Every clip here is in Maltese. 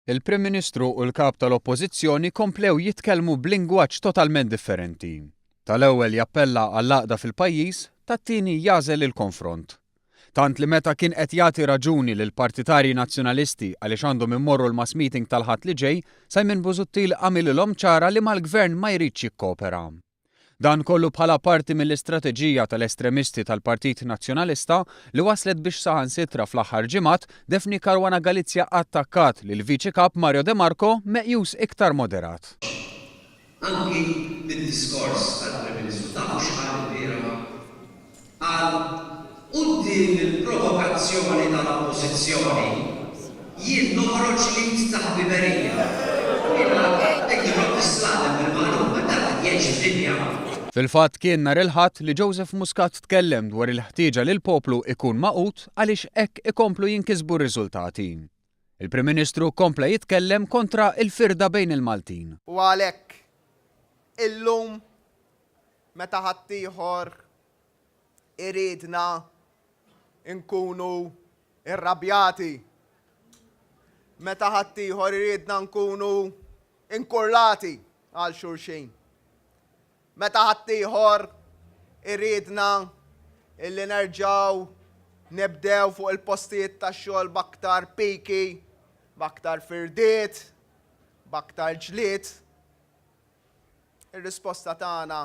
Il-Prim Ministru u l-Kap tal-Oppożizzjoni komplew jitkellmu b'lingwaġġ totalment differenti. Tal-ewwel jappella għall-għaqda fil-pajjiż, tat-tieni jagħżel il-konfront. Tant li meta kien qed jagħti raġuni lill-partitarji Nazzjonalisti għaliex għandhom immorru l-mass meeting tal-Ħadd li ġej, Simon Busuttil għamililhom ċara li mal-Gvern ma jridx jikkopera. Dan kollu bħala parti mill-istrateġija tal-estremisti tal-Partit Nazzjonalista li wasslet biex saħansitra fl-aħħar ġimgħat Daphne Caruana Galizia attakkat lill-Viċi Kap Mario De Marco meqjus iktar moderat. Anki mid-diskors tal-Prim Ministru tafu x'qal ilbieraħ? Qal, Quddiem il-provokazzjoni tal-Oppożizzjoni, jien noħroġ l-id ta' ħbiberija. Jiena hekk nirrodd is-slalem bil-maqlub, dan qed jgħix f'dinja. Fil-fatt kien nhar il-Ħadd li Joseph Muscat tkellem dwar il-ħtieġa li l-poplu ikun magħqud għaliex hekk ikomplu jinkisbu r-riżultati. Il-Prim Ministru kompla jitkellem kontra l-firda bejn il-Maltin. U għalhekk, illum meta ħaddieħor iridna nkunu rrabjati, meta ħaddieħor iridna nkunu inkurlati għal xulxin, meta ħaddieħor iridna illi nerġgħu nibdew fuq il-postijiet tax-xogħol b'aktar piki, b'aktar firdiet, b'aktar ġlied, Ir-risposta tagħna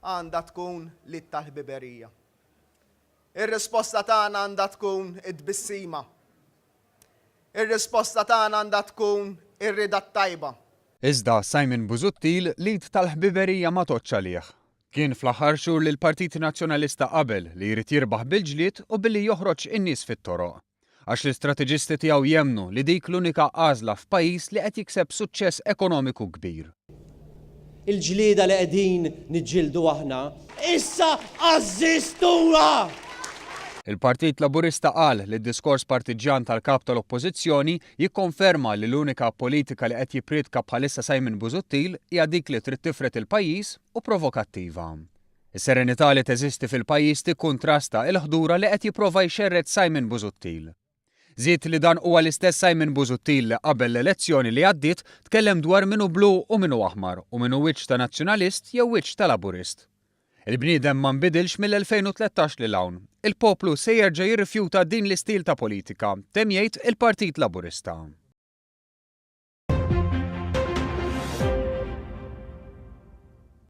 għandha tkun l-id tal-ħbiberija. Ir-risposta tagħna għandha tkun it-tbissima. Ir-risposta tagħna għandha tkun ir-rieda t-tajba. Iżda Simon Busuttil l-id tal-ħbiberija ma tgħoddx għalih. Kien fl-aħħar xhur li l-Partit Nazzjonalista qabel li jrid jirbaħ bil-ġlied u billi joħroġ in-nies fit-toroq. Għax l-istrateġisti tiegħu jemmnu li dik l-unika għażla f'pajjiż li qed jikseb suċċess ekonomiku kbir. Il-ġlieda li qegħdin niġġieldu aħna issa għażżistuha! Il-Partit Laburista qal li d-diskors partiġġjan tal-Kap tal-Oppożizzjoni jikkonferma li l-unika politika li qed jippriedka bħalissa Simon Busuttil hija dik li trid tifred il-pajjiż u provokattiva. Is-serenità li teżisti fil-pajjiż tikkuntrasta il-ħdura li qed jipprova jxerred Simon Busuttil. Żied li dan huwa l-istess Simon Busuttil li qabel l-elezzjoni li għaddiet tkellem dwar min hu blu u min hu aħmar u min hu wiċċ ta' Nazzjonalist jew wiċċ ta' Laburist. Il-bniedem ma nbidilx mill-2013 lil hawn. Il-poplu se jerġa' jirrifjuta din l-istil ta' politika, temm jgħid il-Partit Laburista.